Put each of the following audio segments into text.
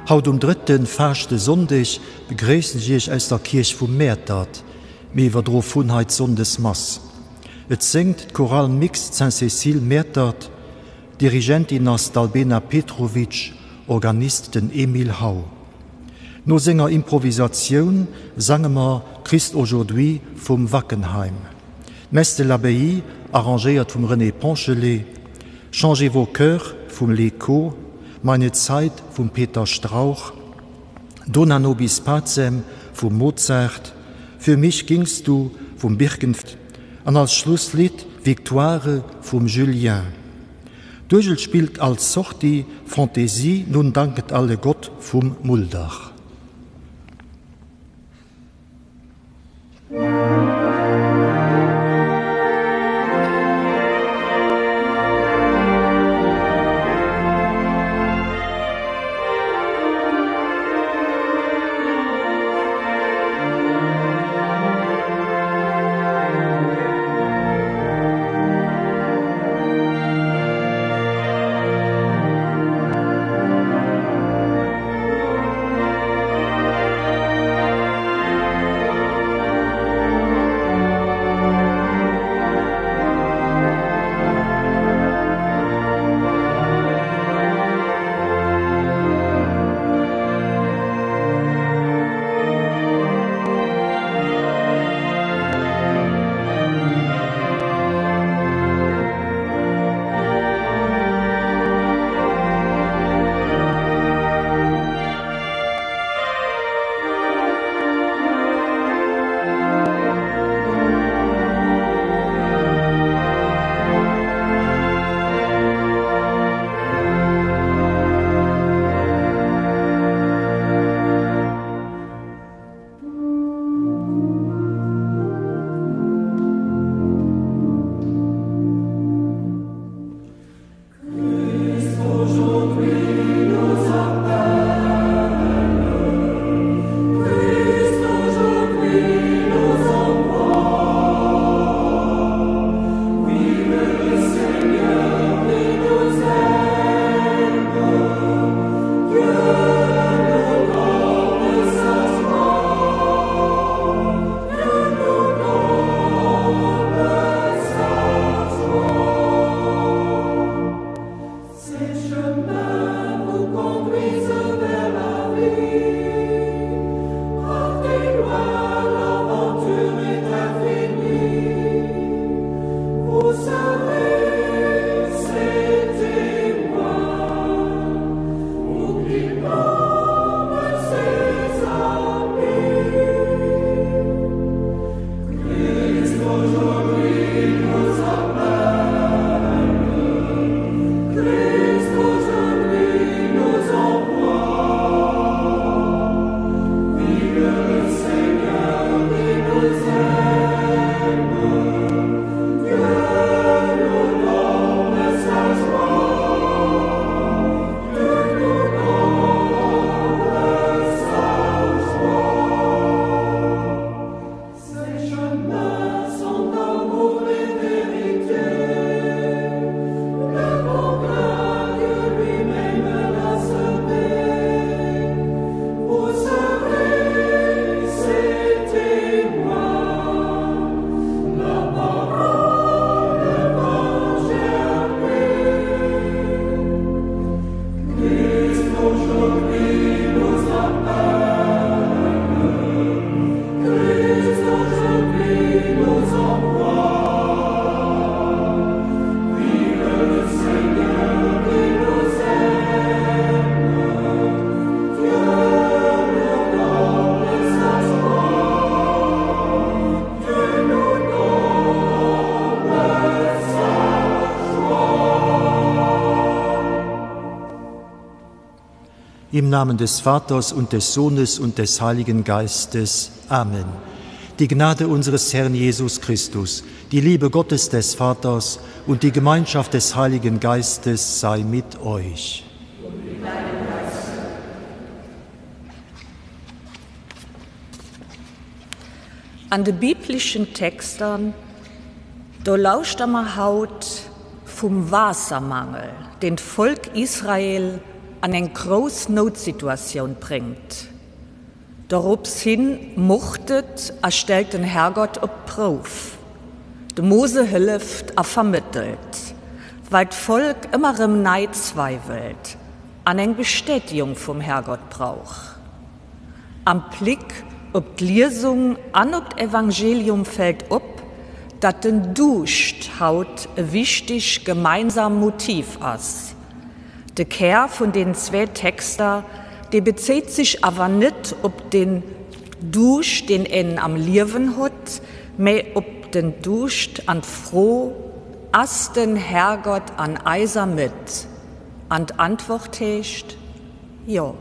Haut um drëtte Faaschtesonndeg begréissen ech Iech aus der Kierch vu Mäertert. Mir iwwerdroe vun hei d'Sonndesmass. Et séngt d'Chorale Mixte Saint-Cécile Mäertert. Dirigentin ass d'Albena Petrovic, Organist den Emile Hau. No senger Improvisatioun sange mer Christ aujourd'hui vum Wackenheim. D'Messe de l'Abbaye, arrangéiert vum René Ponchelet, Changez vos cœurs vum Les Caux, Meine Zeit vum Peter Strauch, Dona nobis pacem vum Mozart, Für mich gingst du vum Birkenfeld an als Schlusslidd Victoire vum Julien. D'Uergel spillt als Sortie Fantaisie Nun danket alle Gott vum Muldach. Im Namen des Vaters und des Sohnes und des Heiligen Geistes. Amen. Die Gnade unseres Herrn Jesus Christus, die Liebe Gottes des Vaters und die Gemeinschaft des Heiligen Geistes sei mit euch. An de bibleschen Texter, do lauschter mer haut vum Waassermangel, deen d'Volk Israel an eng grouss Noutsituatioun bréngt. Dorops hin murrt et a stellt den Herrgott op d'Prouf. De Mose hëlleft a vermëttelt, well d'Volk ëmmer erëm nei zweiwelt an eng Bestätigung vum Herrgott brauch. Am Bléck op d'Liesung an op d'Evangelium fält op, datt den Duuscht haut e wichteg gemeinsam Motiv ass. De Kär vun den zwee Texter, dee bezéit sech awer net op den Duuscht, deen een am Liewen huet, mä op den Duuscht an d'Fro, Ass den Herrgott an eiser Mëtt? An d'Antwort heescht, Jo.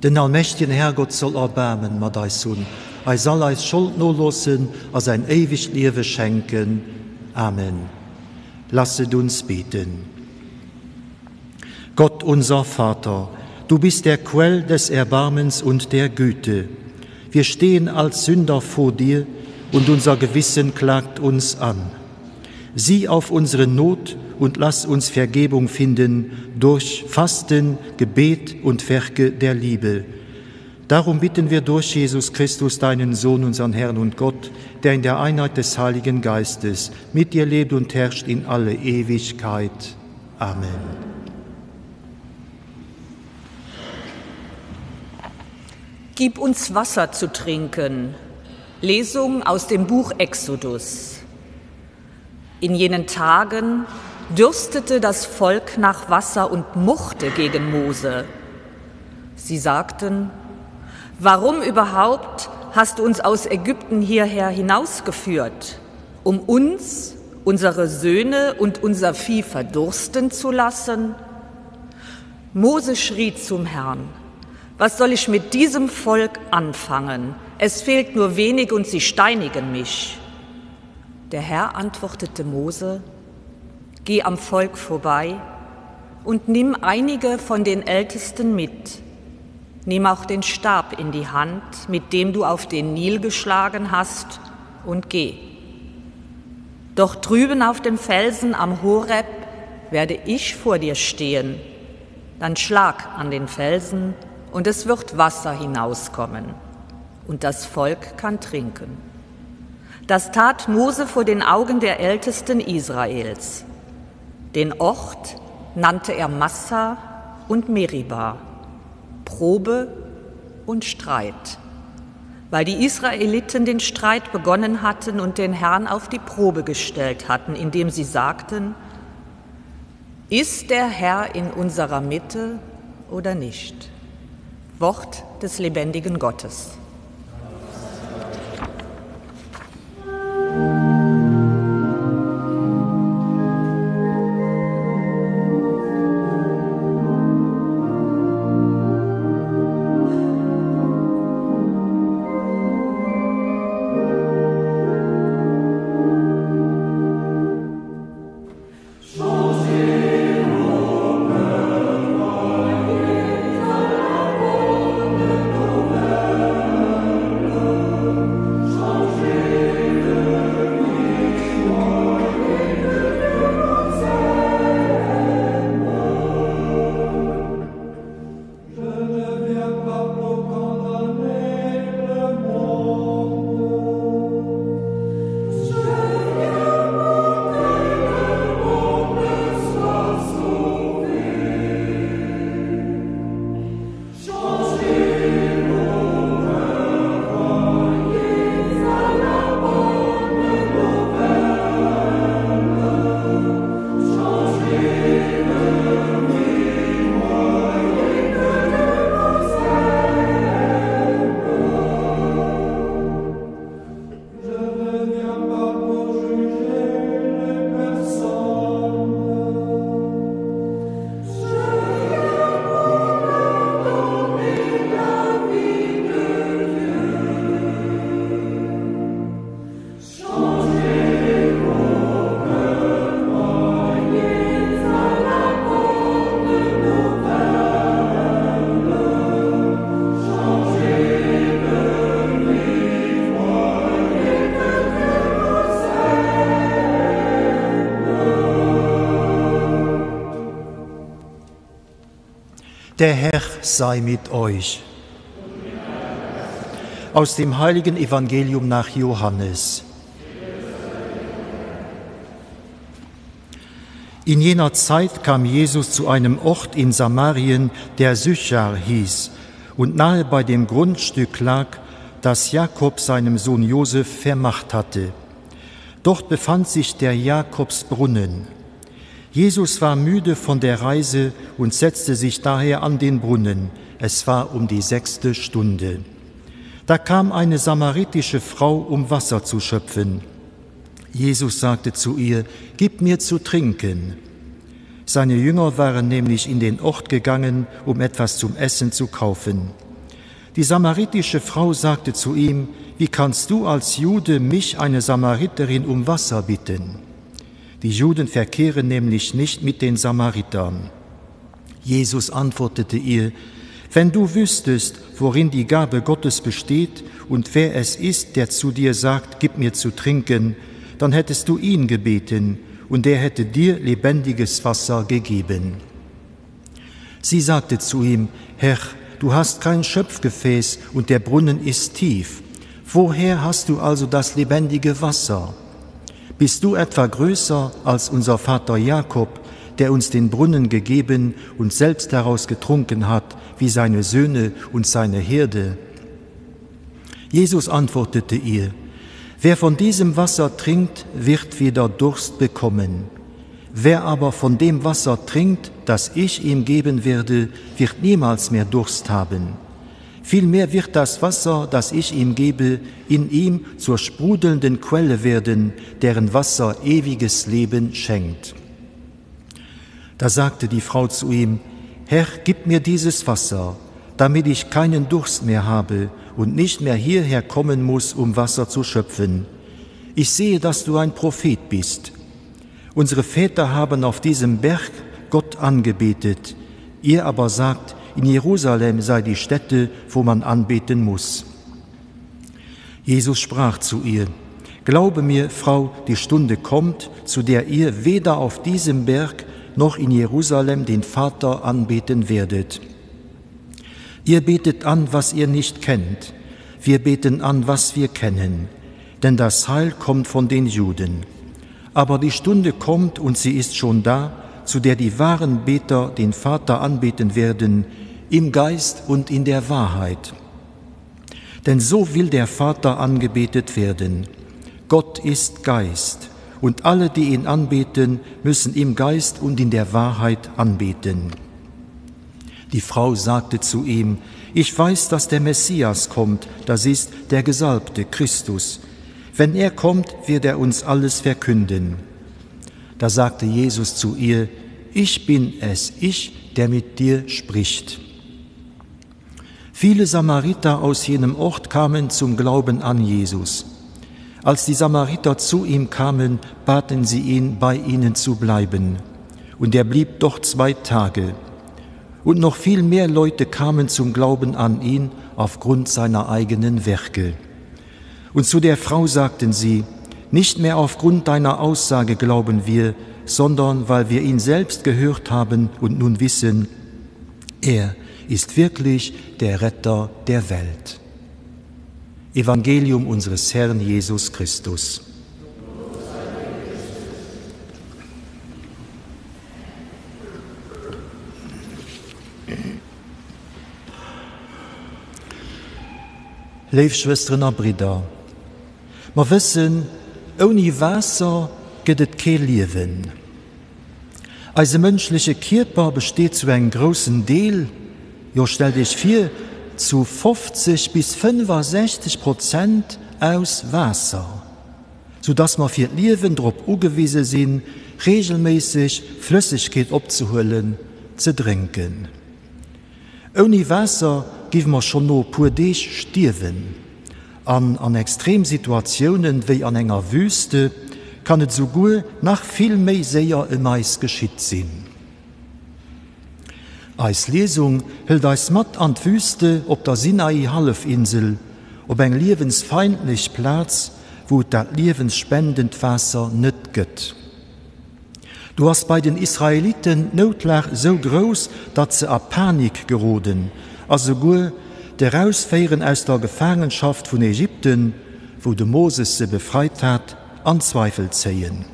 Den allmächtegen Herrgott soll Erbaarmen mat eis hunn, eis all eis Schold noloossen a säin éiwegt Liewe schenken. Amen. Lasset uns beten. Gott unser Vater, du bist der Quell des Erbarmens und der Güte. Wir stehen als Sünder vor dir und unser Gewissen klagt uns an. Sieh auf unsere Not und lass uns Vergebung finden durch Fasten, Gebet und Werke der Liebe. Darum bitten wir durch Jesus Christus, deinen Sohn, unseren Herrn und Gott, der in der Einheit des Heiligen Geistes mit dir lebt und herrscht in alle Ewigkeit. Amen. Gib uns Wasser zu trinken. Lesung aus dem Buch Exodus. In jenen Tagen dürstete das Volk nach Wasser und murrte gegen Mose. Sie sagten: Warum überhaupt hast du uns aus Ägypten hierher hinausgeführt, um uns, unsere Söhne und unser Vieh verdursten zu lassen? Mose schrie zum Herrn: Was soll ich mit diesem Volk anfangen? Es fehlt nur wenig und sie steinigen mich. Der Herr antwortete Mose: Geh am Volk vorbei und nimm einige von den Ältesten mit. Nimm auch den Stab in die Hand, mit dem du auf den Nil geschlagen hast, und geh. Doch drüben auf dem Felsen am Horeb werde ich vor dir stehen. Dann schlag an den Felsen, und es wird Wasser hinauskommen, und das Volk kann trinken. Das tat Mose vor den Augen der Ältesten Israels. Den Ort nannte er Massa und Meriba, Probe und Streit. Weil die Israeliten den Streit begonnen hatten und den Herrn auf die Probe gestellt hatten, indem sie sagten: Ist der Herr in unserer Mitte oder nicht? Wort des lebendigen Gottes. Der Herr sei mit euch. Aus dem heiligen Evangelium nach Johannes. In jener Zeit kam Jesus zu einem Ort in Samarien, der Sychar hieß und nahe bei dem Grundstück lag, das Jakob seinem Sohn Josef vermacht hatte. Dort befand sich der Jakobsbrunnen. Jesus war müde von der Reise und setzte sich daher an den Brunnen. Es war um die sechste Stunde. Da kam eine samaritische Frau, um Wasser zu schöpfen. Jesus sagte zu ihr: Gib mir zu trinken. Seine Jünger waren nämlich in den Ort gegangen, um etwas zum Essen zu kaufen. Die samaritische Frau sagte zu ihm: Wie kannst du als Jude mich, eine Samariterin, um Wasser bitten? Die Juden verkehren nämlich nicht mit den Samaritern. Jesus antwortete ihr: Wenn du wüsstest, worin die Gabe Gottes besteht und wer es ist, der zu dir sagt, gib mir zu trinken, dann hättest du ihn gebeten, und er hätte dir lebendiges Wasser gegeben. Sie sagte zu ihm: Herr, du hast kein Schöpfgefäß und der Brunnen ist tief. Woher hast du also das lebendige Wasser? Bist du etwa größer als unser Vater Jakob, der uns den Brunnen gegeben und selbst daraus getrunken hat, wie seine Söhne und seine Herde? Jesus antwortete ihr: Wer von diesem Wasser trinkt, wird wieder Durst bekommen. Wer aber von dem Wasser trinkt, das ich ihm geben werde, wird niemals mehr Durst haben. Vielmehr wird das Wasser, das ich ihm gebe, in ihm zur sprudelnden Quelle werden, deren Wasser ewiges Leben schenkt. Da sagte die Frau zu ihm: Herr, gib mir dieses Wasser, damit ich keinen Durst mehr habe und nicht mehr hierher kommen muss, um Wasser zu schöpfen. Ich sehe, dass du ein Prophet bist. Unsere Väter haben auf diesem Berg Gott angebetet. Ihr aber sagt, in Jerusalem sei die Stätte, wo man anbeten muss. Jesus sprach zu ihr: Glaube mir, Frau, die Stunde kommt, zu der ihr weder auf diesem Berg noch in Jerusalem den Vater anbeten werdet. Ihr betet an, was ihr nicht kennt. Wir beten an, was wir kennen. Denn das Heil kommt von den Juden. Aber die Stunde kommt, und sie ist schon da, zu der die wahren Beter den Vater anbeten werden, im Geist und in der Wahrheit. Denn so will der Vater angebetet werden. Gott ist Geist, und alle, die ihn anbeten, müssen im Geist und in der Wahrheit anbeten. Die Frau sagte zu ihm: Ich weiß, dass der Messias kommt, das ist der Gesalbte Christus. Wenn er kommt, wird er uns alles verkünden. Da sagte Jesus zu ihr: Ich bin es, ich, der mit dir spricht. Viele Samariter aus jenem Ort kamen zum Glauben an Jesus. Als die Samariter zu ihm kamen, baten sie ihn, bei ihnen zu bleiben. Und er blieb doch zwei Tage. Und noch viel mehr Leute kamen zum Glauben an ihn aufgrund seiner eigenen Werke. Und zu der Frau sagten sie: Nicht mehr aufgrund deiner Aussage glauben wir, sondern weil wir ihn selbst gehört haben und nun wissen, er ist wirklich der Retter der Welt. Evangelium unseres Herrn Jesus Christus. Léif Schwësteren a Bridder, mer wëssen, ouni Waasser gëtt et kee Liewen. Eise mënschleche Kierper besteet zu engem groussen Deel, jo stellt Iech vir, zu 50 bis 65 Prozent aus Waasser, sou dass mer fir d'Liewen drop ugewise sinn, reegelméisseg Flëssegkeet opzehuelen, ze drénken. Ouni Waasser géife mer schonn no e puer Deeg stierwen. An an Extremsituatiounen, wéi an enger Wüste, kann et souguer nach vill méi séier ëm eis geschitt sinn. Eis Liesung hëlt eis mat an d'Wüste op der Sinai-Hallefinsel, op eng liewensfeindlech Plaz, wou et dat liewensspendend Waasser net gëtt. Do ass bei den Israeliten d'Noutlag esou grouss, datt se a Panik geroden a souguer d'Erausféieren aus der Gefaangenschaft vun Ägypten, wou de Moses se befreit hat, an Zweifel zéien.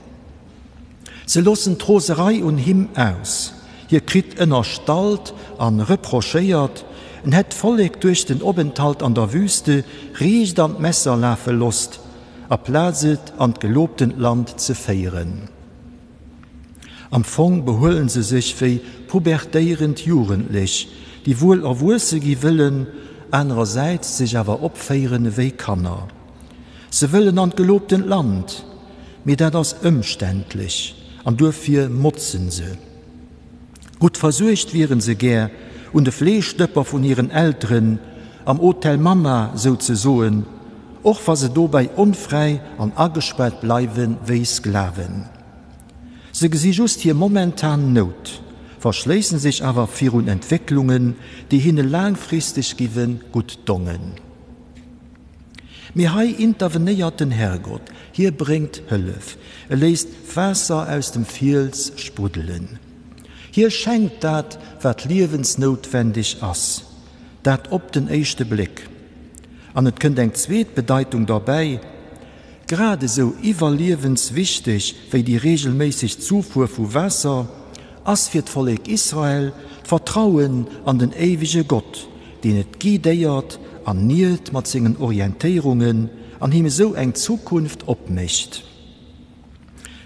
Se loossen d'Roserei un him aus. Hie kritt ënnerstallt an reprochéiert, en hätt d'Vollek duerch den Openthalt an der Wüste riicht an d'Messer lafe losst, aplaz et an d'gelobtent Land ze féieren. Am Fong behuelen se sech wéi pubertéierend Jugendlech, déi wuel erwuesse gi wëllen, anerersäits sech awer opféieren ewéi Kanner. Se wëllen an d'gelobtent Land, mee dat ass ëmständlech an duerfir motzen se. Gutt versuergt wieren se gär, un de Fleeschdëpper vun hiren Elteren, am Hotel Mama souzesoen, och wa se dobäi onfräi an agespaart bleiwe wéi Sklaven. Se gesi just hir momentan Nout, verschléisse sech awer virun Entwécklungen, déi hinne laangfristeg giwe gutt dongen. Mee hei intervenéiert den Herrgott, hie bréngt Hëllef, e léisst Waasser aus dem Fiels spruddelen. Hie schenkt dat, wat liewensnoutwendeg ass, dat op den éischte Bléck. An et kënnt eng zweet Bedeitung derbäi, Grad esou iwwerliewenswichteg wéi déi reegelméisseg Zufuer vu Waasser ass fir d'Vollek Israel d'Vertrauen an den éiwege Gott, deen et guidéiert an niert mat sengen Orientéierungen an him esou eng Zukunft opmécht.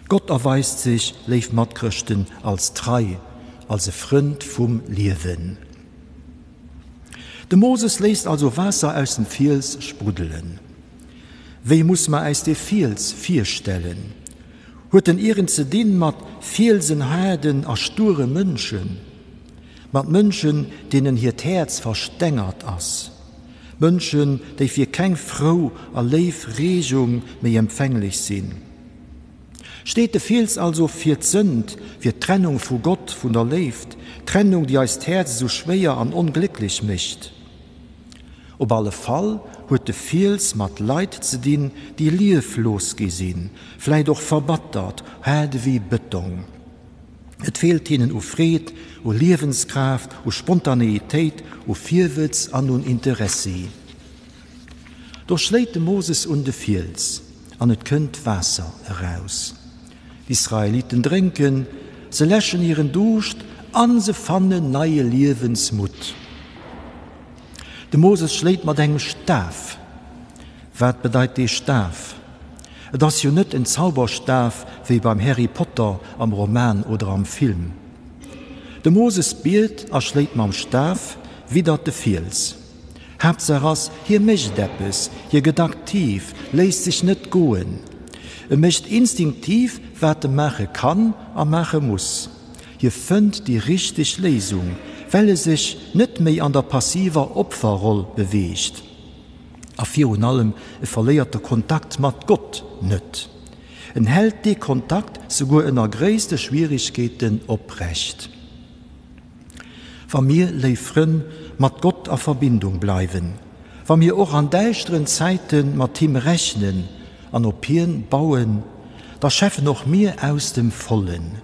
Gott erweist sech, léif Matchrëschten, als trei, als e Frënd vum Liewen. De Moses léisst also Waasser aus dem Fiels spruddelen. Wéi muss mer äis dee Fiels virstellen? Huet en iergend ze dinn mat fielsenhaarden a sture Mënschen? Mat Mënschen, deenen hiert Häerz verstengert ass? Mënschen, déi fir keng frou a léif Reegung méi empfänglech sinn? Steet de Fiels also fir d'Sënd, fir d'Trennung vu Gott, vun der Léift, d'Trennung, déi eist Häerz esou schwéier an onglécklech mécht? Op alle Fall huet de Fiels mat Leit ze dinn, déi lieflos gi sinn, vläit och verbattert, haart ewéi Bëtong. Et feelt hinnen u Freed, u Liewenskraaft, u Spontaneïtéit, u Virwëtz an un Interessi. Do schléit de Moses un de Fiels an et kënnt Waasser eraus. D'Israeliten drénken, se läschen hiren Duuscht an se fannen neie Liewensmutt. De Moses schléit mat engem Staf. Wat bedeit dee Staf? Et ass jo net en Zauberstaf wéi beim Harry Potter am Roman oder am Film. De Moses biet a schléit mam Staf widdert de Fiels. Haaptsaach ass, hie mécht eppes, hie gëtt aktiv, léisst sech net goen. E mécht instinktiv, wat e maache kann a maache muss. Hie fënnt déi richteg Léisung, well e sech net méi an der passiver Opferroll beweegt. A virun allem, e verléiert de Kontakt mat Gott net. En hält dee Kontakt souguer ënner gréisste Schwierigkeeten oprecht. Wa mir, léif Frënn, mat Gott a Verbindung bleiwen, wa mir och an däischteren Zäite mat him rechnen an op hien bauen, da schäffen och mir aus dem Vollen.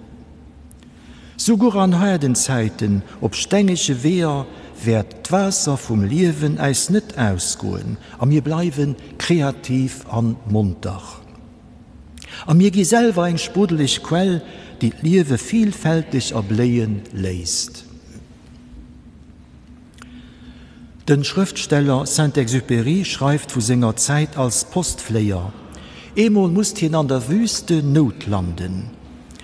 Souguer an haarden Zäiten, op stengege Weeër, wäert d'Waasser vum Liewen äis net ausgoen a mir bleiwe kreativ an monter. A mir gi selwer eng spruddeleg Quell, déi d'Liewe vilfälteg erbléie léisst. Den Schrëftsteller Saint-Exupéry schreift vu senger Zäit als Postfléier, Eemol musst hien an der Wüste noutlanden.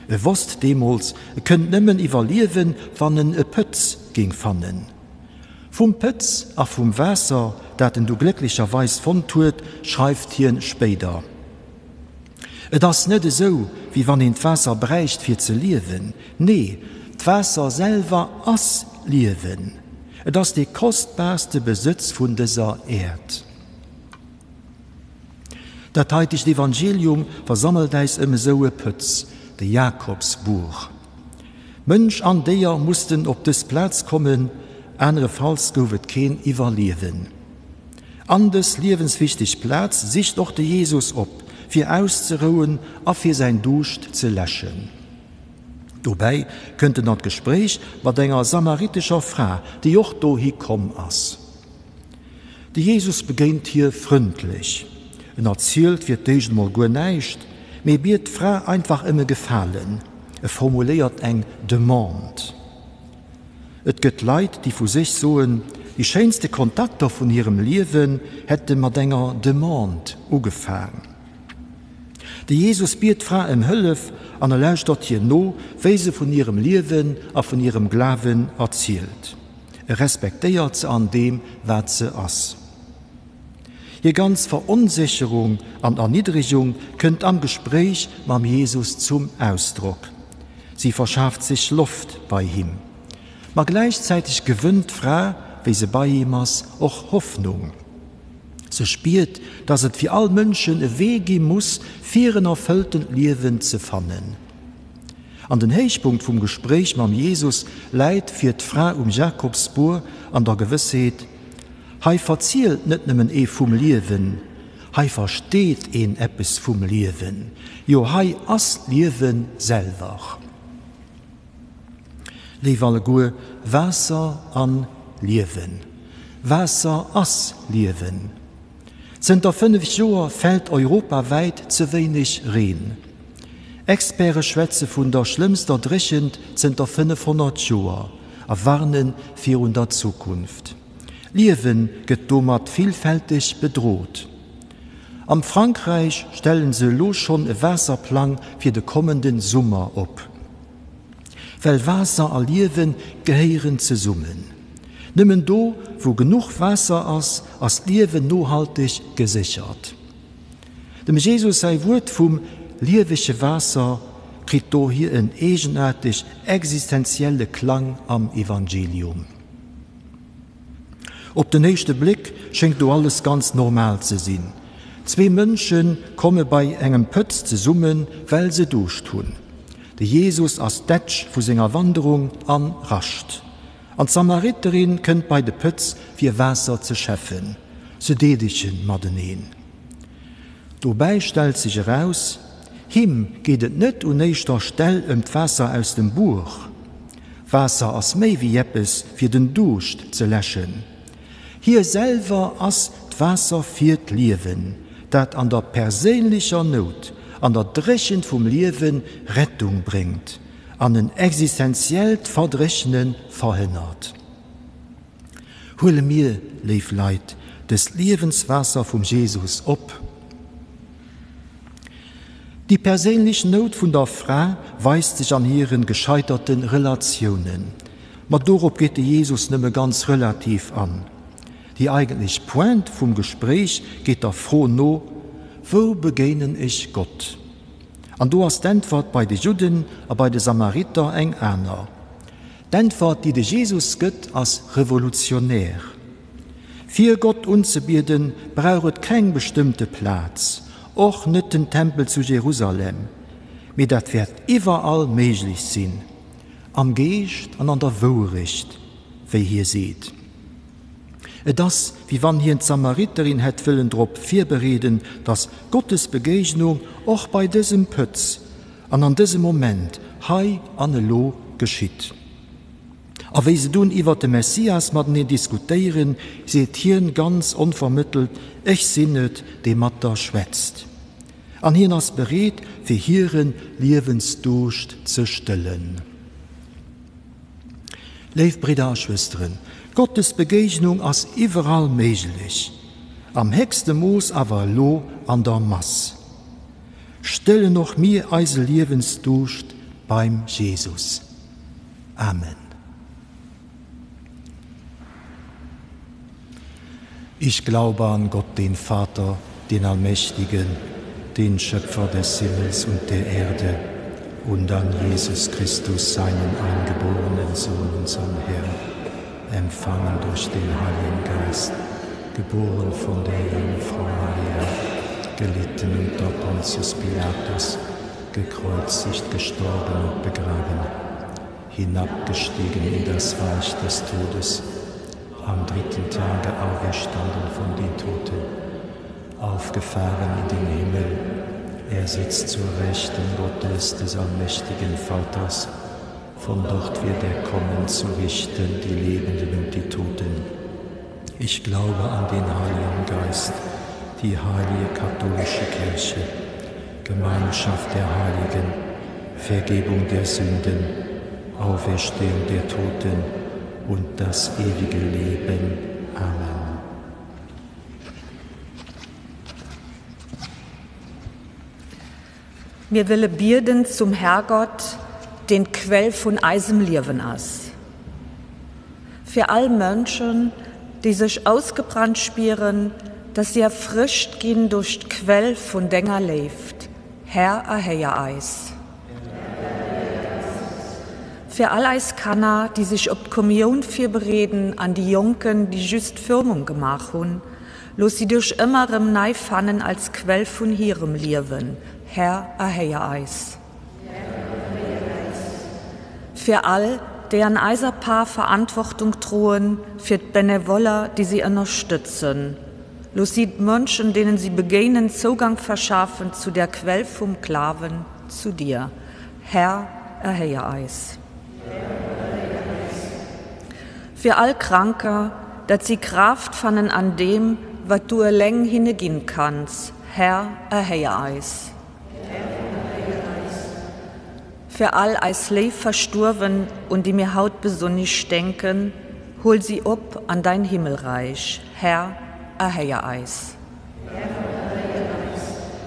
E wosst deemools, e kënnt nëmmen iwwerliewen, wann en e Pëtz géing fannen. Vum Pëtz a vum Waasser, dat en du glécklecherweis fonnt huet, schreift hien spéider, Et ass net esou, wéi wann een d'Waasser bräicht fir ze liewen. Nee, d'Waasser selwer ass Liewen. Et ass dee kostbaarste Besëtz vun dëser Äerd. Dat haitegt Evangelium versammelt äis ëm esou e Pëtz, de Jakobsbuch. Mënsch an Déier mussten op dës Plaz kommen, anerefalls gouf et keen Iwwerliewen. An dës liewenswichteg Plaz sicht och de Jesus op, fir auszerouen a fir säin Duuscht ze läschen. Dobäi kënnt en an d'Gespréich mat enger samaritescher Fra, déi och dohi komm ass. De Jesus begéint hir frëndlech. En erzielt fir d'éischt emol guer näischt, mee biet d'Fra einfach ëm e Gefalen. E formuléiert eng Demande. Et gëtt Leit, déi vu sech soen, déi schéinste Kontakter vun hirem Liewen hätte mat enger Demande ugefaang. De Jesus biet d'Fra ëm Hëllef an e lauschtert hir no, wéi se vun hirem Liewen a vun hirem Glawen erzielt. E respektéiert se an deem, wat se ass. Hir ganz Veronsécherung an Erniddregung kënnt am Gespréich mam Jesus zum Ausdrock. Si verschaaft sech Loft bei him. Ma gläichzäiteg gewënnt d'Fra, wéi se bei him ass, och Hoffnung. Se spiert, dass et fir all Mënschen e Wee gi muss, fir en erfëlltent Liewen ze fannen. An den Héichpunkt vum Gespréich mam Jesus läit fir d'Fra um Jakobsbuer an der Gewëssheet, Hei verzielt net nëmmen ee vum Liewen, hei versteet een eppes vum Liewen, jo hei ass d'Liewe selwer. Léif alleguer, Waasser an Liewen, Waasser ass Liewen. Zënter 5 Joer fält europawäit ze wéineg Reen. Experte schwätze vun der schlëmmster Dréchent zënter 500 Joer a warne virun der Zukunft. D'Liewe gëtt domat villfälteg bedrot. Am Frankräich stellen se elo schonn e Waasserplang fir de kommende Summer op. Well Waasser a Liewe gehéieren zesummen. Nëmmen do, wou genuch Waasser ass, ass d'Liewen nohalteg geséchert. Dem Jesus säi Wuert vum liewege Waasser kritt dohier en eegenaarteg existenzielle Klang am Evangelium. Op den éischte Bléck schéngt do alles ganz normal ze sinn. Zwee Mënsche komme bei engem Pëtz zesummen, well se Duuscht hunn. De Jesus ass dätsch vu senger Wanderung an rascht. An d'Samariterin kënnt bei de Pëtz fir Waasser ze schäffen. Se deedege mateneen. Dobäi stellt sech eraus, him geet et net un éischter Stell ëm d'Waasser aus dem Buer. Waasser ass méi wéi eppes fir den Duuscht ze läschen. Hie selwer ass d'Waasser fir d'Liewen, dat an der perséinlecher Nout, an der Dréchent vum Liewe Rettung bréngt an en existenziellt Verdréchne verhënnert. Huele mir, léif Leit, dëst Liewenswaasser vum Jesus op? Déi perséinlech Nout vun der Fra weist sech an hire gescheiterte Relatiounen. Ma dorop geet de Jesus nëmme ganz relativ an. Déi eigentlech Pointe vum Gespréich geet der Fro no, Wou begéinen ech Gott? An do ass d'Äntwert bei de Judden a bei de Samariter eng aner. D'Äntwert, déi de Jesus gëtt, ass revolutionär. Fir Gott unzebieden, brauch et keng bestëmmte Plaz, och net den Tempel zu Jerusalem, mee dat wäert iwwerall méiglech sinn, am Geescht an an der Wourecht, wéi hie seet. Et ass, wéi wann hien d'Samariterin hätt wëllen drop virbereeden, datt Gottes Begéignung och bei dësem Pëtz an an dësem Moment, hei an elo, geschitt. A wéi se dunn iwwert de Messias mateneen diskutéieren, seet hien ganz onvermëttelt, Ech sinn et, dee mat der schwätzt. An hien ass bereet, fir hire Liewensduuscht ze stëllen. Léif Bridder a Schwësteren, Gottes Begéignung ass iwwerall méiglech, am héchste Mooss awer elo an der Mass. Stëllen och mir eise Liewensduuscht beim Jesus. Amen. Ich glaube an Gott, den Vater, den Allmächtigen, den Schöpfer des Himmels und der Erde, und an Jesus Christus, seinen eingeborenen Sohn, unseren Herrn, empfangen durch den Heiligen Geist, geboren von der Jungfrau Maria, gelitten unter Pontius Pilatus, gekreuzigt, gestorben und begraben, hinabgestiegen in das Reich des Todes, am dritten Tage auferstanden von den Toten, aufgefahren in den Himmel, er sitzt zur Rechten Gottes des allmächtigen Vaters, von dort wird er kommen zu richten die Lebenden und die Toten. Ich glaube an den Heiligen Geist, die heilige katholische Kirche, Gemeinschaft der Heiligen, Vergebung der Sünden, Auferstehung der Toten und das ewige Leben. Amen. Mir wëlle bieden zum Herrgott, deen d'Quell vun eisem Liewen ass. Fir all Mënschen, déi sech ausgebrannt spieren, dass si erfrëscht ginn duerch d'Quell vun denger Léift. Här, erhéier eis. Fir all eis Kanner, déi sech op d'Kommioun virbereeden an déi Jonken, déi just d'Firmung gemaach hunn, Looss si dech ëmmer erëm nei fannen als Quell vun hirem Liewen. Här, erhéier eis. Fir all, déi an eiser Par Verantwortung droen, fir d'Benevoller, déi si ënnerstëtzen. Looss si d'Mënschen, deenen si begéinen, Zougang verschafen zu der Quell vum Glawen, zu dir. Här, erhéier eis. Fir all Kranker, dat si Kraaft fannen an deem, wat du eleng hinne ginn kanns. Här, erhéier eis. Fir all eis léif Verstuerwen, un déi mir haut besonnisch denken, hol si op an dein Himmelreich. Här, erhéier eis.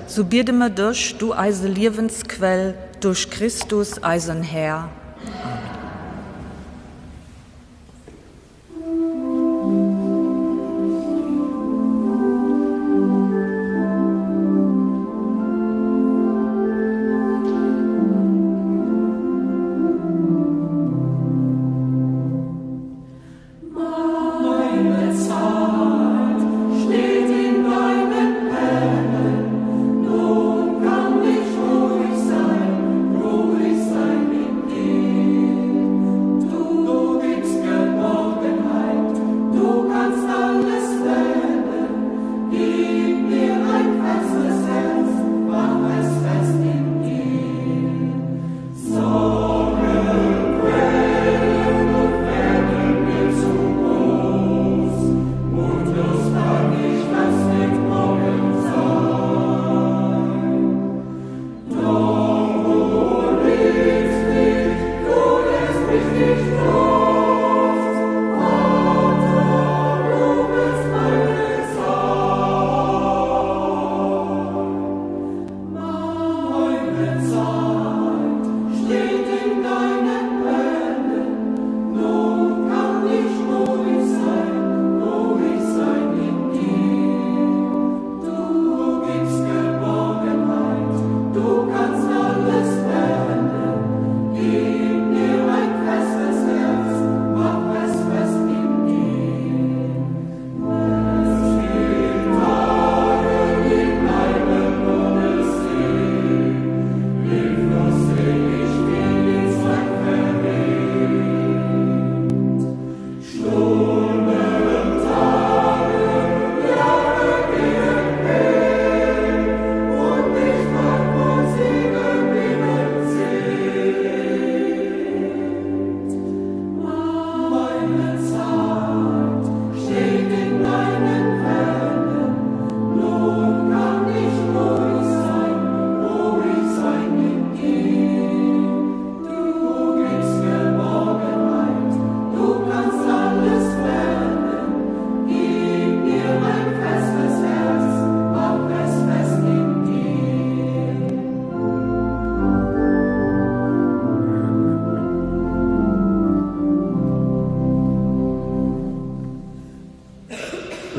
Sou biede mer dech, du eise Liewensquell, duerch Christus, eisen Här. Amen.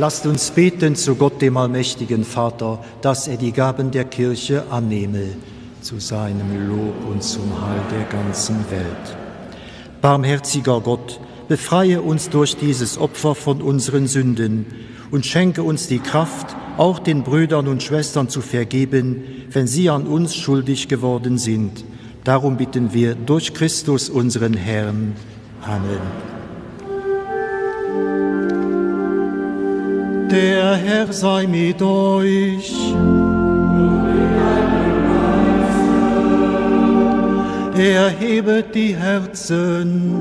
Lasst uns beten zu Gott, dem allmächtigen Vater, dass er die Gaben der Kirche annehme, zu seinem Lob und zum Heil der ganzen Welt. Barmherziger Gott, befreie uns durch dieses Opfer von unseren Sünden und schenke uns die Kraft, auch den Brüdern und Schwestern zu vergeben, wenn sie an uns schuldig geworden sind. Darum bitten wir durch Christus unseren Herrn. Amen. Der Herr sei mit euch. Erhebet die Herzen.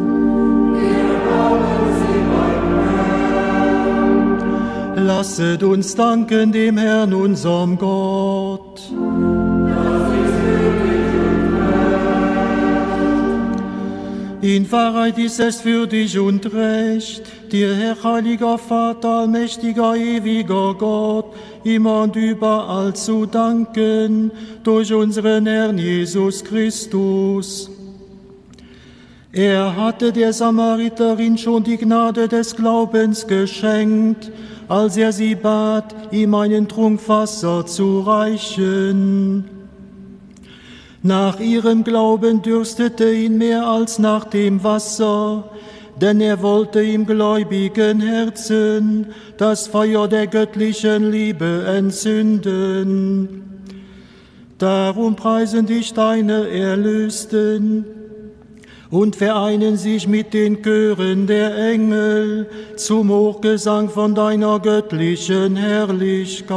Lasset uns danken dem Herrn, unserem Gott. In Wahrheit ist es für dich und recht, dir, Herr heiliger Vater, allmächtiger, ewiger Gott, immer und überall zu danken, durch unseren Herrn Jesus Christus. Er hatte der Samariterin schon die Gnade des Glaubens geschenkt, als er sie bat, ihm einen Trunk Wasser zu reichen. Nach ihrem Glauben dürstete ihn mehr als nach dem Wasser, denn er wollte im gläubigen Herzen das Feuer der göttlichen Liebe entzünden. Darum preisen dich deine Erlösten und vereinen sich mit den Chören der Engel zum Hochgesang von deiner göttlichen Herrlichkeit.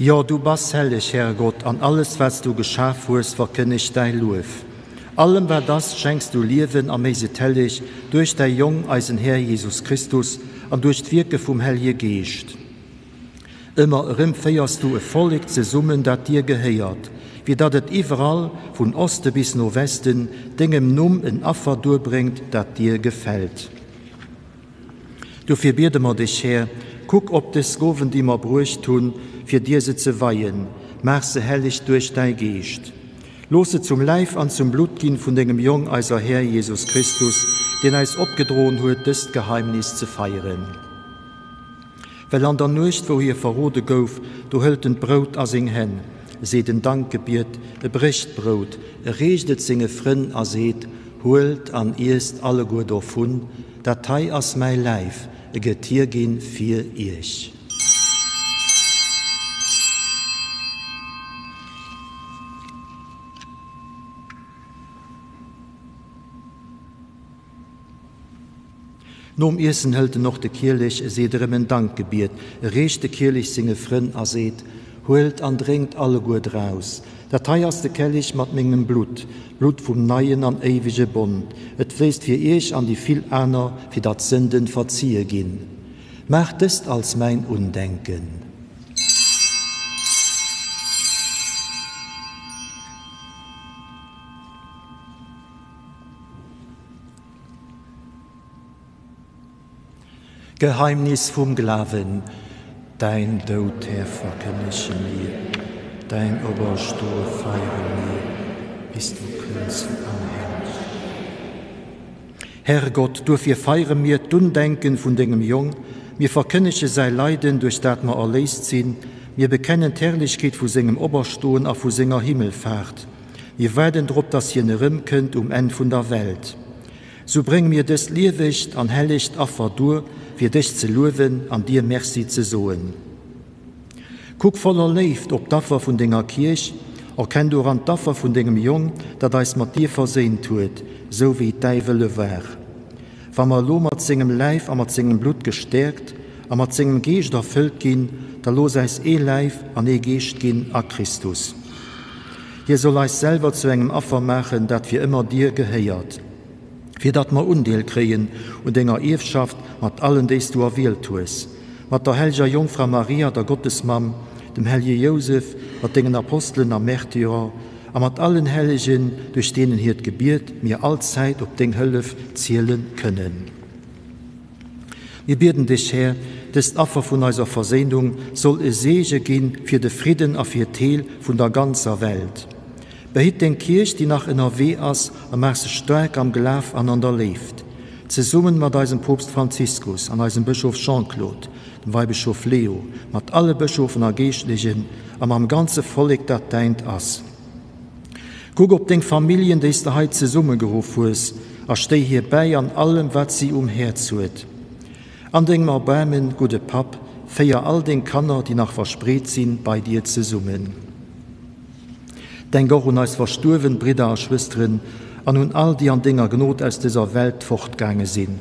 Jo, du bass helleg, Herrgott, an alles, wat s du geschaf hues, verkënnegt däi Luef. Allem, wat ass, schenks du Liewen a méchs et helleg duerch däi Jong, eisen Här Jesus Christus, an duerch d'Wierke vum Hellje Geescht. Ëmmer erëm féiers du e Vollek zesummen, dat dir gehéiert, fir datt et iwwerall, vun Oste bis no Westen, dengem Numm en Affer duerbréngt, dat dir gefält. Dofir biede mer dech, Här, kuck op dës Gowen, déi mer bruecht hunn, fir dir se ze weien, maach se helleg duerch däi Geescht. Looss se zum Läif an zum Blutt ginn vun dengem Jong, eiser Här Jesus Christus, deen eis opgedroen huet, dëst Geheimnis ze feieren. Well an der Nuecht, wou hie verrode gouf, do hëlt en d'Brout a seng Hänn, seet en Dankgebiet, e brécht d'Brout, e reecht et senge Frënn a seet, Huelt an iesst alleguer dovun, dat hei ass mäi Läif, e gëtt hierginn fir iech. Nom Iessen hëlt en och de Kielech, e seet erëm en Dankgebiet, e reecht de Kielech senge Frënn a seet, Huelt an drénkt alleguer draus, dat hei ass de Kellich mat mengem Blutt, d'Blutt vum neien an éiwege Bond, et fléisst fir iech an déi vill aner, fir datt d'Sënden verzie ginn. Maacht dëst als mäin Undenken. Geheimnis vum Glawen, Däin Doud, Här, verkënnege mir, däin Operstoe feiere mir, bis du kënns an Herrlechkeet. Herrgott, duerfir feiere mir d'Undenken vun dengem Jong, mir verkënnege säi Leiden, duerch dat mer erléist sinn, mir bekennen d'Herrlechkeet vu sengem Operstoen a vu senger Himmelfaart. Mir waarden drop, dass hien erëmkënnt um Enn vun der Welt. Sou brénge mir dëst liewegt an hellegt Affer duer, fir dech ze luewen an dir Merci ze soen. Kuck voller Léift op d'Affer vun denger Kierch, erkenn doran d'Affer vun dengem Jong, dat eis mat dir verséint huet, sou wéi et däi Wëlle war. Wa mer elo mat sengem Läif a mat sengem Blutt gestäerkt a mat sengem Geescht erfëllt ginn, da looss äis ee Läif an ee Geescht ginn a Christus. Hie soll eis selwer zu engem Affer maachen, dat fir ëmmer dir gehéiert. Fir datt mer Undeel kréien un denger Ierfschaft mat allen, déi s du erwielt hues, mat der hellger Jongfra Maria, der Gottesmamm, dem hellge Jousef, mat dengen Apostelen a Märtyrer a mat allen Hellegen, duerch deenen hiert Gebiet mir allzäit op deng Hëllef ziele kënnen. Mir bieden dech, Här, dëst Affer vun eiser Verséinung soll e Seege gi fir de Fridden a fir d'Heel vun der ganzer Welt. Behitt deng Kierch, déi nach ënnerwee ass, a maach se staark am Glaf an an der Léift. Zesummen mat eisem Poopst Franziskus an eisem Bëschof Jean-Claude, dem Weibëschof Leo, mat alle Bëschofen a Geeschtlechen a mam ganze Vollek, dat däint ass. Kuck op deng Familljen, déi s de hei zesummegeruff hues, a stéi hir bäi an allem, wat si um Häerz huet. An dengem Erbaarmen, gudde Papp, féier all deng Kanner, déi nach verspreet sinn, bei dir zesummen. Denk och un eis verstuerwen Bridder a Schwësteren an un all, déi an denger Gnod aus dëser Welt fortgaange sinn.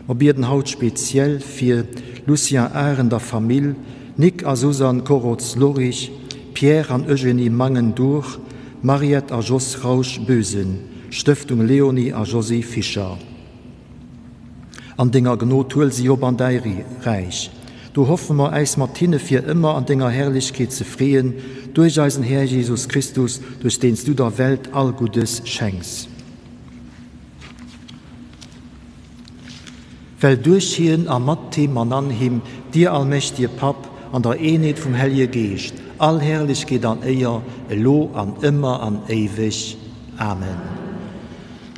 Mer bieden haut speziell fir, Lucien Arendt a Famill, Nic a Suzanne Corroz-Lorig, Pierre an Eugénie Mangen-Durr, Mariette a Jos Rausch-Bösen, Stëftung Léonie a Josy Fischer. An denger Gnod huel si op an däi Räich. Do hoffe mer, äis mat hinne fir ëmmer an denger Herrlechkeet ze freeën, duerch eisen Här Jesus Christus, duerch deen s du der Welt all Guddes schenks. Well duerch hien a mat him an an him dir, allmächtige Papp, an der Eenheet vum Hellje Geescht, all Herrlechkeet an Éier, elo an ëmmer an éiweg. Amen.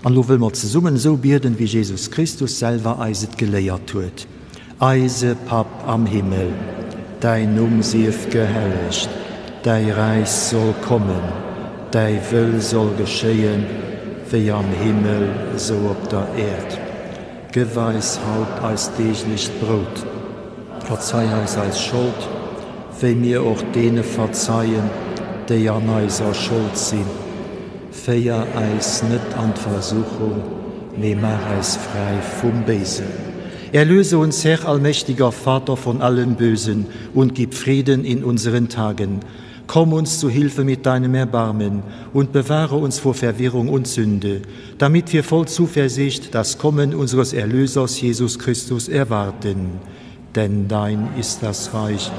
An elo wëlle mer zesummen esou bieden, wéi Jesus Christus selwer eis et geléiert huet, Eise Papp am Himmel, däin Numm sief gehellegt, däi Räich soll kommen, däi Wëll soll geschéien, wéi am Himmel, esou op der Äerd. Gëff eis haut eist deeglecht Brout. Verzei eis eis Schold, wéi mir och deene verzeien, déi an eiser Schold sinn. Féier eis net an d'Versuchung, mee maach eis fräi vum Béisen. Erlöse uns, Herr allmächtiger Vater, von allem Bösen und gib Frieden in unseren Tagen. Komm uns zu Hilfe mit deinem Erbarmen und bewahre uns vor Verwirrung und Sünde, damit wir voll Zuversicht das Kommen unseres Erlösers Jesus Christus erwarten. Denn dein ist das Reich,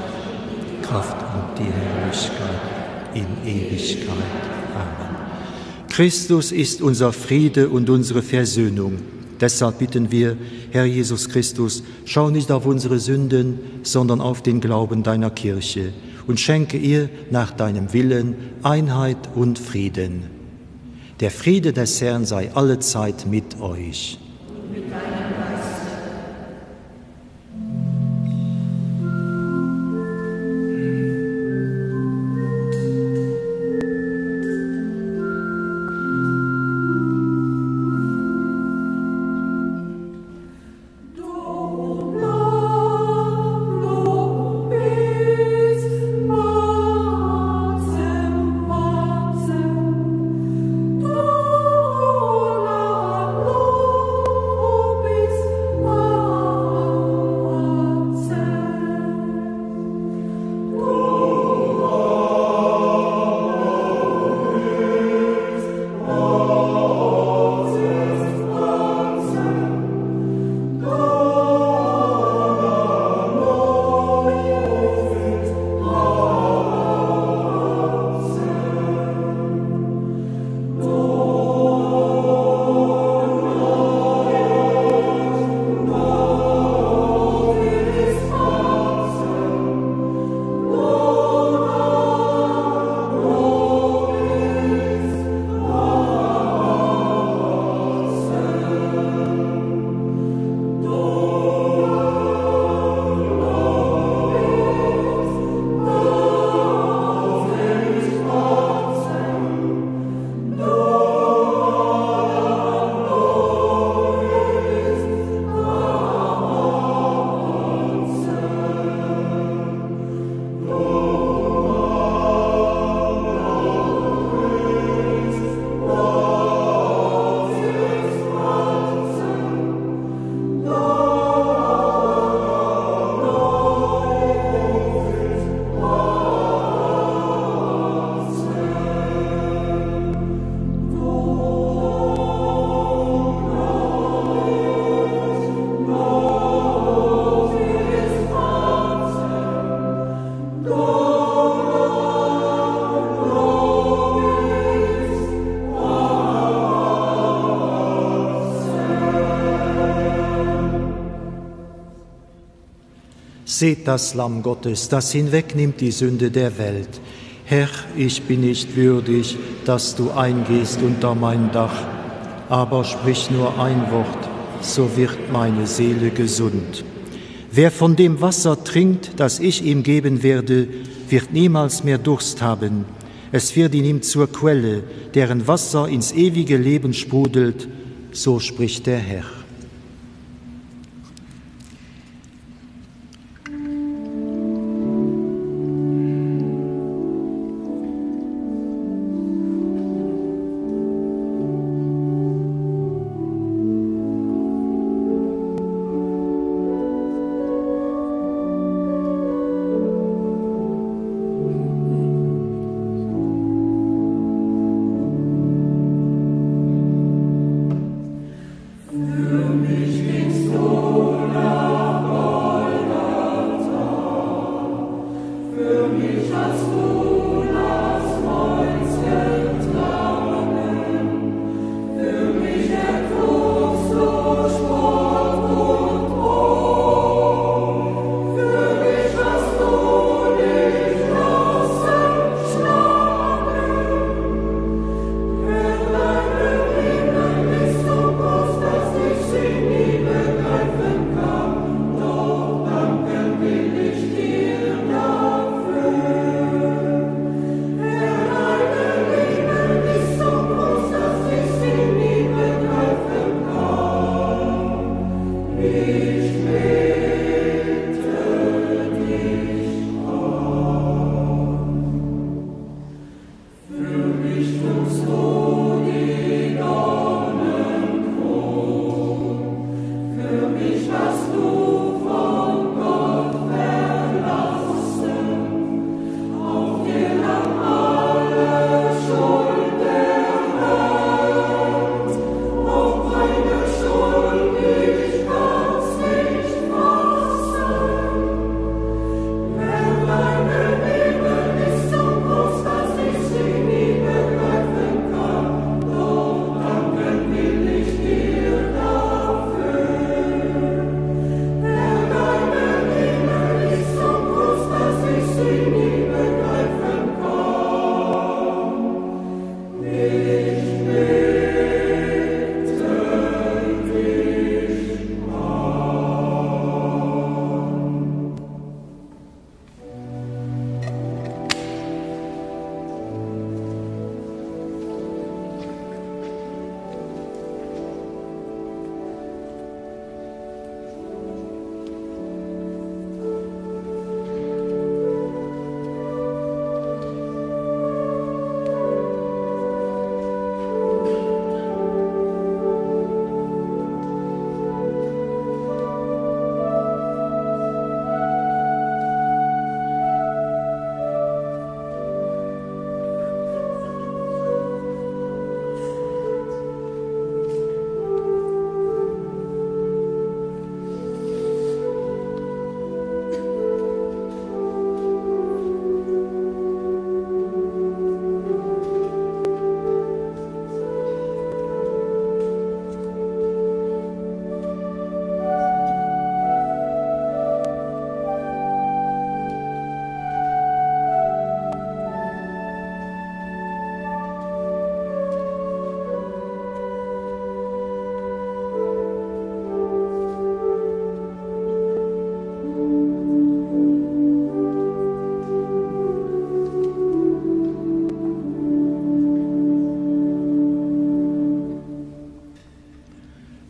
Kraft und die Herrlichkeit in Ewigkeit. Amen. Christus ist unser Friede und unsere Versöhnung. Deshalb bitten wir, Herr Jesus Christus, schau nicht auf unsere Sünden, sondern auf den Glauben deiner Kirche und schenke ihr nach deinem Willen Einheit und Frieden. Der Friede des Herrn sei allezeit mit euch. Und mit deinem Geiste. Seht das Lamm Gottes, das hinwegnimmt die Sünde der Welt. Herr, ich bin nicht würdig, dass du eingehst unter mein Dach, aber sprich nur ein Wort, so wird meine Seele gesund. Wer von dem Wasser trinkt, das ich ihm geben werde, wird niemals mehr Durst haben. Es wird in ihm zur Quelle, deren Wasser ins ewige Leben sprudelt, so spricht der Herr.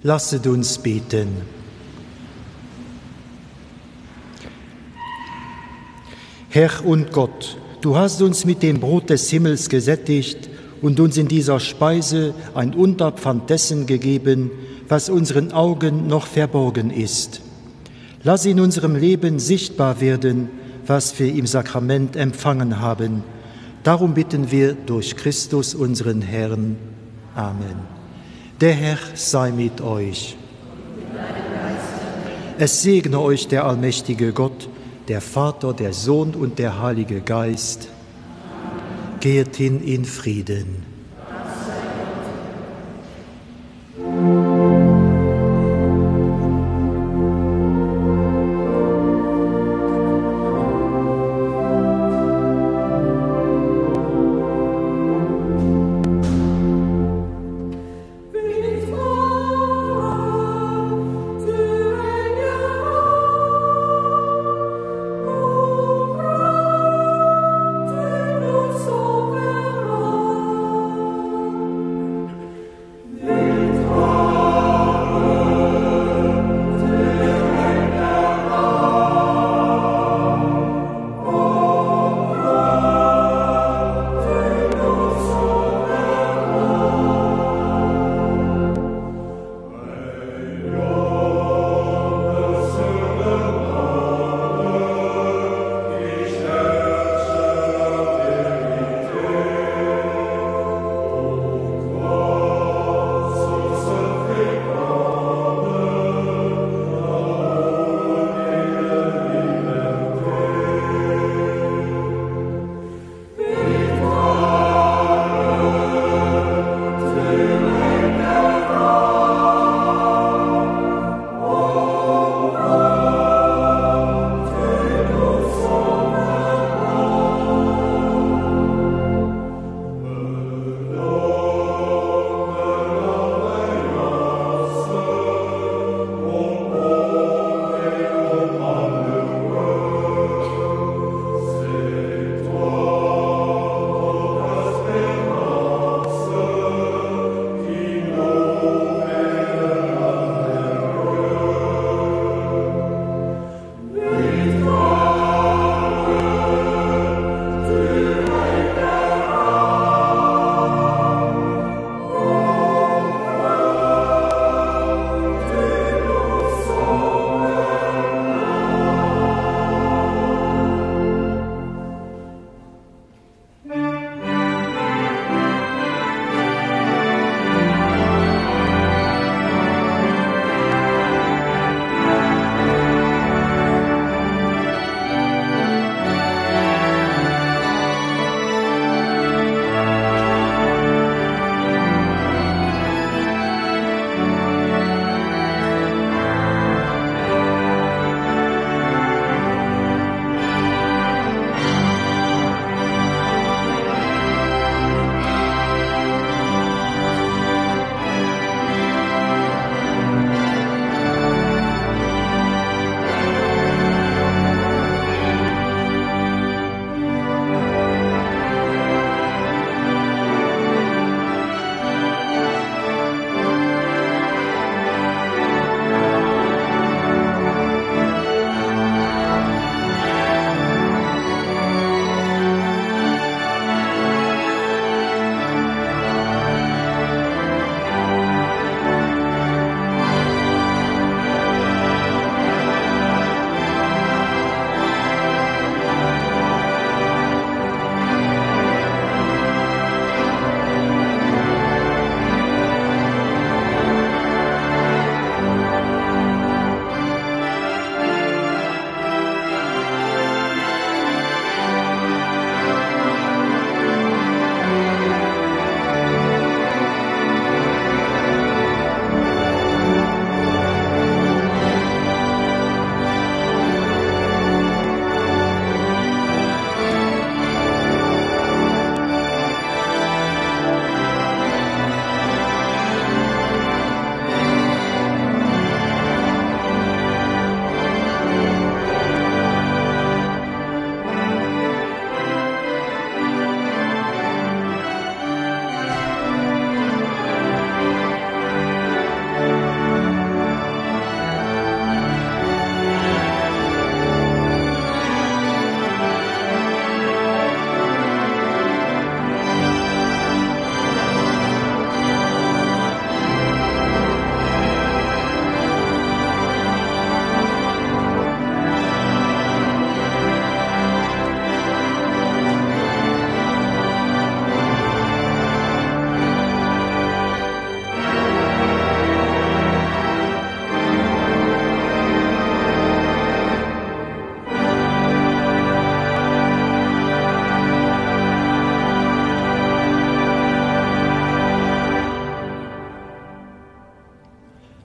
Lasset uns beten. Herr und Gott, du hast uns mit dem Brot des Himmels gesättigt und uns in dieser Speise ein Unterpfand dessen gegeben, was unseren Augen noch verborgen ist. Lass in unserem Leben sichtbar werden, was wir im Sakrament empfangen haben. Darum bitten wir durch Christus unseren Herrn. Amen. Der Herr sei mit euch. Es segne euch der allmächtige Gott, der Vater, der Sohn und der Heilige Geist. Gehet hin in Frieden.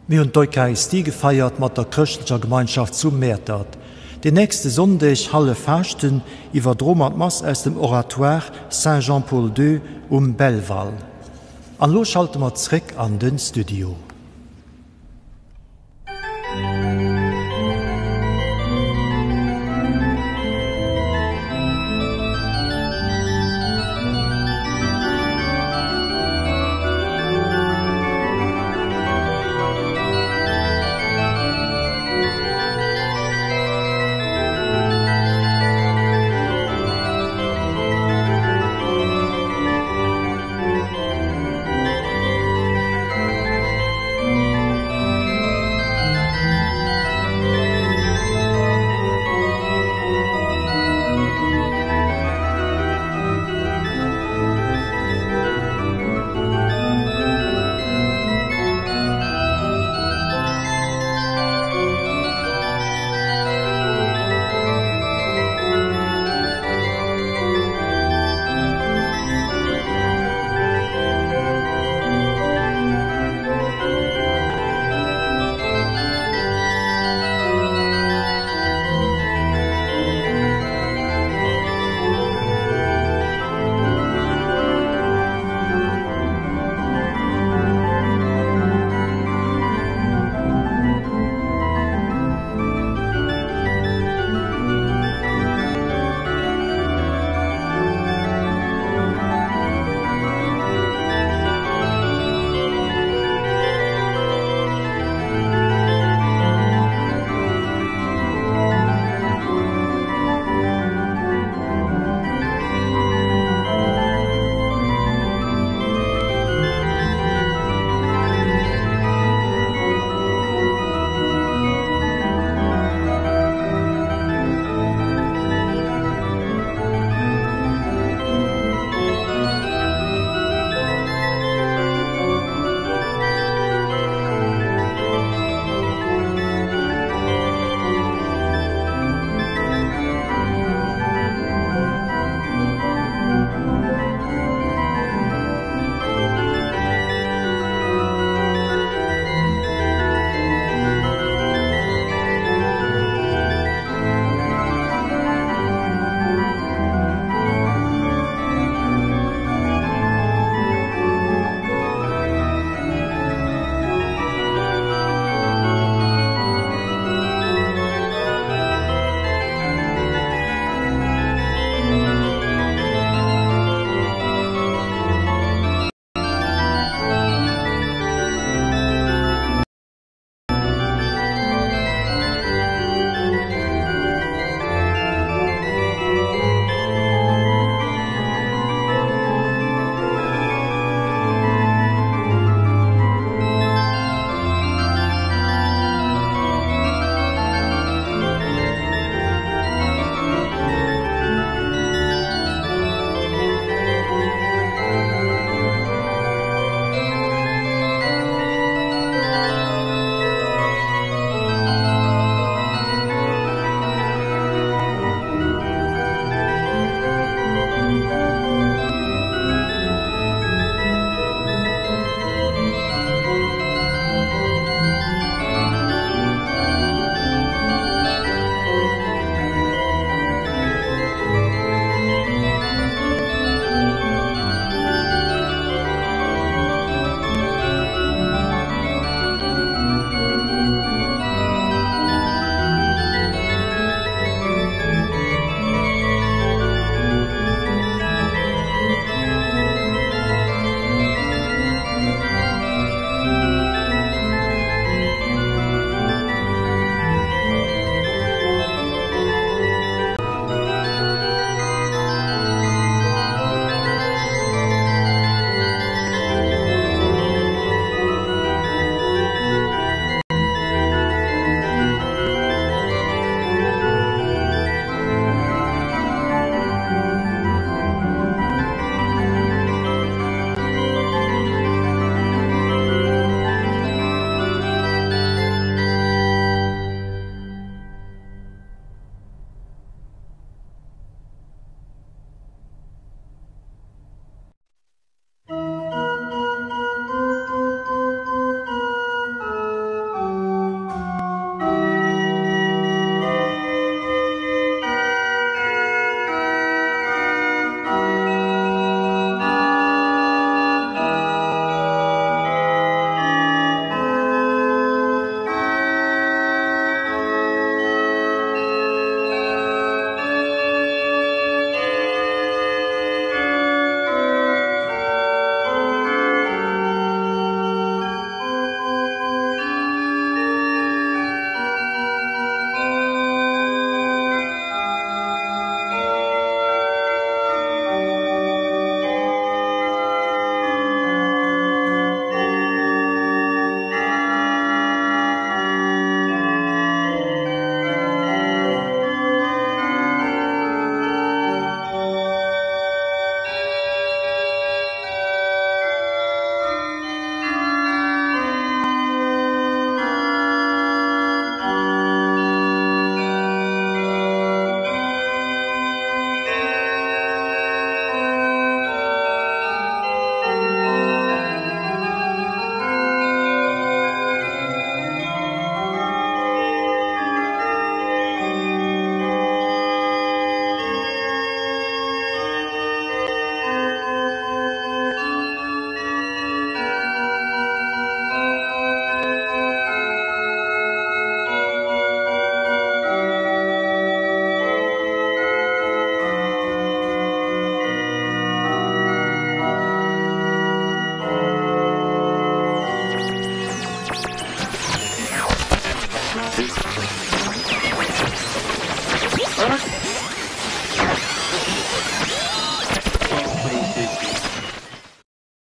Mir hunn d'Eucharistie gefeiert mat der chrëschtlecher Gemeinschaft zu Mäertert. Den nächste Sonndeg, Halleffaaschten, iwwerdroe mer d'Mass aus dem Oratoire Saint Jean-Paul II um Belval. An elo schalte mer zréck an den Studio.